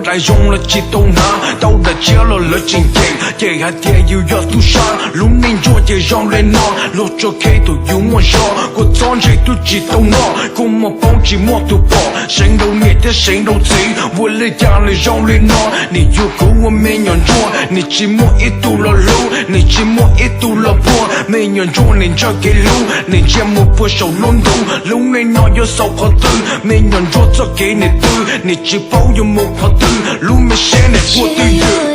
Daim zoo los tsis tau hnav, tau daim tshiab los lawv tseem cem, cem hais tias yus yog tub sab. Lub neej ntsuag ces zoo li no, luag tso khej thaum yus muaj zog, kua txob ntse twb tsis tau noj, kua muag poob tsis muaj tus pom, seev rau niam thiab seev rau txiv, ua li cas nws zoo li no. Nim yuav kuv ua me nyuam ntsuag, nim tsis muaj ib tug los hlub, nim tsis muaj ib tug los puag. Me nyuam ntsuag nim ntshaw kev hlub, nim ntsia mus puag saum lub ntuj, lub neej no yuav xaus qhov twg, me nyuam ntsuag txoj kev nim twg, nim tsis paub yuav mus qhov twg, lub me siab nim puag twj ywm.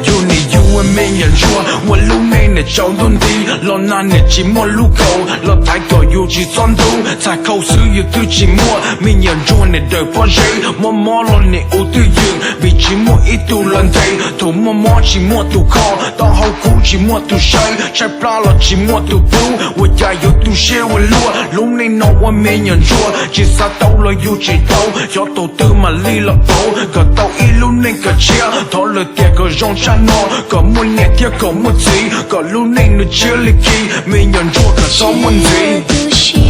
Yus nim yug ua me nyuam ntsuag, ua lub neej nim tsaus ntuj nti, los nag nim tsis muaj lub kaus, los thaiv kom yus tsis txhob ntub, txhais khau xwb yus twb tsis muaj. Me nyuam ntsuag nim daws pob zeb, mob mob los nim ua twj ywm, vim tsis muaj ib tug los nthe. Thaum muaj mob tsis muaj tus kho, taub hau kub tsis muaj tus saib, tshaib plab los tsis muaj tus pub, ua cas yuav tu siab ua luaj. Lub neej no ua me nyuam ntsuag, tsis xav tau los yus tseem tau, xyov thaum twg mam li los pauv, kom tau ib lub neej kom tshiab. Thov lawm tias kom zoo tshaj no, kom muaj niam thiab kom muaj txiv, kom lub neej nws tshiab li khi, me nyuam ntsuag kom txhob muaj ntxiv.